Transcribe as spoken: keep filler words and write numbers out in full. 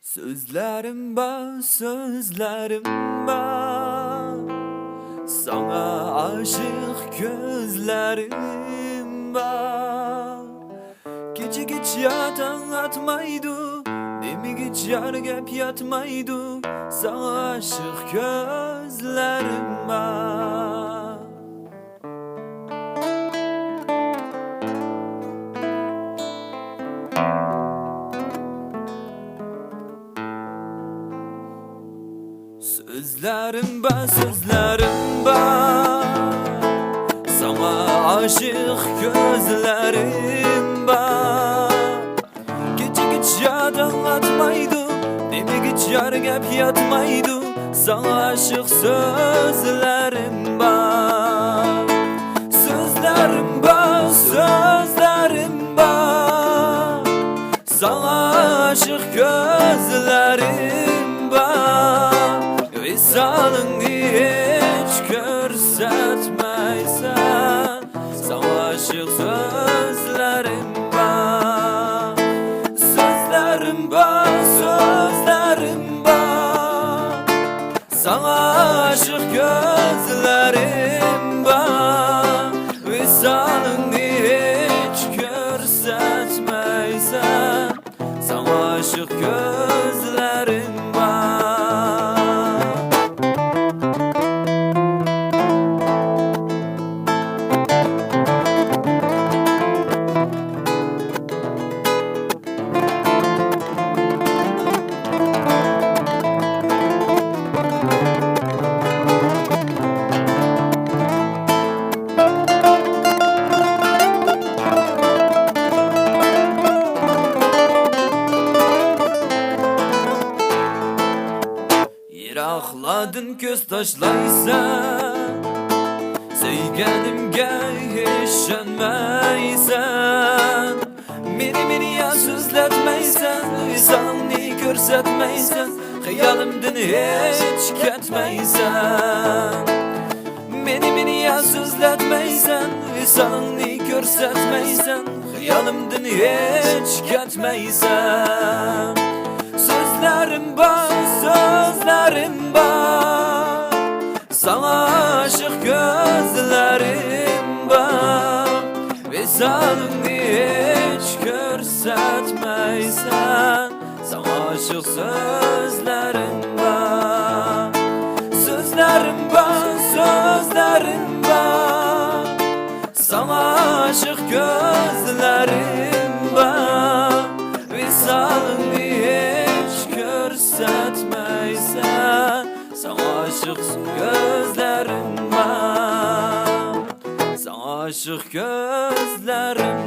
سۆزلەرىم بار، سۆزلەرىم بار، ساڭا ئاشىق كۆزلەرىم بار. كېچىگىچە تاڭ ئاتمايدۇ، نېمىگىچە يار گەپ ياتمايدۇ، ساڭا ئاشىق كۆزلەرىم بار. سۆزلەرىم بار، سۆزلەرىم بار، ساڭا ئاشىق كۆزلەرىم بار. كېچىگىچە تاڭ ئاتمايدۇ، نېمىگىچە يار گەپ ياتمايدۇ، ساڭا ئاشىق سۆزلەرىم بار. سۆزلەرىم بار، سۆزلەرىم بار، ساڭا ئاشىق كۆزلەرىم بار. ۋىسالىڭنى ھېچ كۆرسەتمەيسەن، ساڭا ئاشىق سۆزلەرىم بار. سۆزلەرىم بار، سۆزلەرىم بار، ساڭا ئاشىق كۆزلەرىم بار. ۋىسالىڭنى ھېچ كۆرسەتمەيسەن، ساڭا ئاشىق كۆزلەرىم بار. يىراقلاردىن كۆز تاشلايسەن، سۆيگەنىمگە ئىشەنمەيسەن. مېنى، مېنى يا سۆزلەتمەيسەن، ۋىسالىڭنى كۆرسەتمەيسەن، خىيالىمدىن ھېچ كەتمەيسەن. مېنى، مېنى يا سۆزلەتمەيسەن، ۋىسالىڭنى كۆرسەتمەيسەن، خىيالىمدىن ھېچ كەتمەيسەن. سۆزلەرىم بار، سۆزلەرىم بار، ساڭا ئاشىق كۆزلەرىم بار. ۋىسالىڭنى ھېچ كۆرسەتمەيسەن، ساڭا ئاشىق سۆزلەرىم بار. سۆزلەرىم بار، سۆزلەرىم بار، ساڭا ئاشىق كۆزلەرىم بار. ۋىسالىڭنى ھېچ كۆرسەتمەيسەن، ساڭا ئاشىق كۆزلەرىم بار. ساڭا ئاشىق كۆزلەرىم